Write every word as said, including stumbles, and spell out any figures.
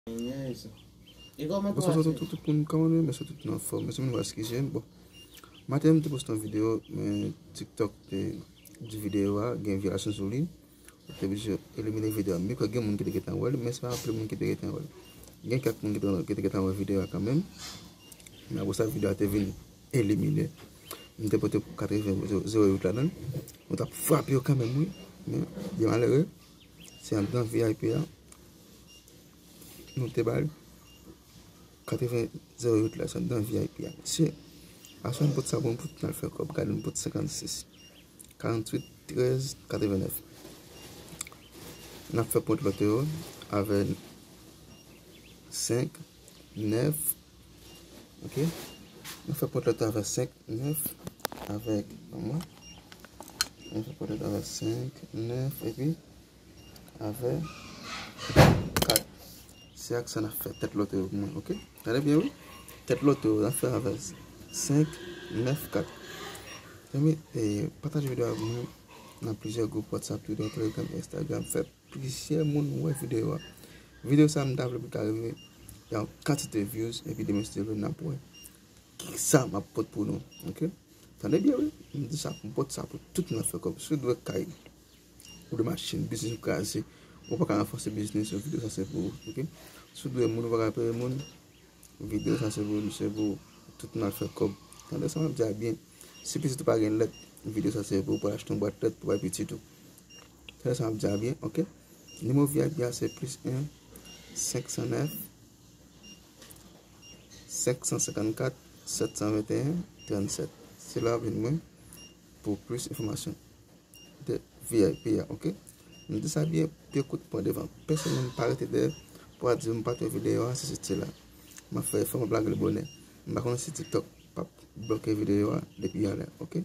Bonswa tout, tout, tout moun, kòman nou ye? Mwen sou tout nou anfòm. Mwen sou moun wè eskize m. Bon, maten m te poste yon videyo, men TikTok te di videyo a gen vyolasyon sou li. Yo te oblije elimine videyo a. M kwè gen moun ki te gentan wè l, men se pa anpil moun ki te gentan wè l. Gen kèk moun ki te, ki te gentan wè videyo a kanmenm. Men apre sa, videyo a te vin elimine. M te pote katreven zewo uit ladan l. Mwen t ap frape yo kanmenm, wi. Men, byen malere, se anndan V I P a nou te ba l. Katreven zewo uit la, se anndan V I P a. Mesye, aswè m pot sa pou m fout n al fè kòb. Gade, m pot senkannsis. Karanntuit, trèz, katrevennèf. N ap fè pwent lòt yo avè senk, nèf. Ok? N ap fè pwent lòt yo avè senk, nèf, avèk, ban mwen. N ap fè pwent lòt yo avè senk, nèf, epi avè kat. Se ak sa n ap fè tèt loto yo pou mwen, ok? Gade byen, wi. Tèt loto yo, n ap fè avè senk, nèf, kat. Zanmi, e, pataje videyo a pou mwen nan plizyè gwoup WhatsApp, Twitter, Telegram, Instagram. Fè plizyè moun wè videyo a. Videyo sa, m ta vle pou l ka rive yon kantite views, epi demen, si Dye vle, n ap wè kisa m ap pot pou nou, ok? Tande byen, wi. M di sa, m pot sa pou tout moun ap fè kòb. Si w dwe kay, ou dwe machin, biznis ou kraze, ou pa ka ranfòse biznis ou, videyo sa se pou ou, ok? Si w dwe moun, ou pa ka peye moun, videyo sa se pou ou, se pou tout moun al fè kòb. Tande sa m ap di a byen. Si pitit ou pa gen lèt, videyo sa se pou ou, pou al achte yon bwat lèt pou bay pitit ou. Tande sa m ap di a byen, ok? Nimewo V I P a se plis en, senk san nèf, senk san senkannkat, sèt san venteyen, trannsèt. Se la w ap jwenn mwen pou plis enfòmasyon de V I P a, ok? M di sa byen, pye kout pran devan. Pèsonn menm pa rete dèyè pou a di m pa t wè videyo a, se sou ti la. M ap fè efò, m ap lage l bonè. M pa konnen si TikTok p ap bloke videyo a depi yalè, ok?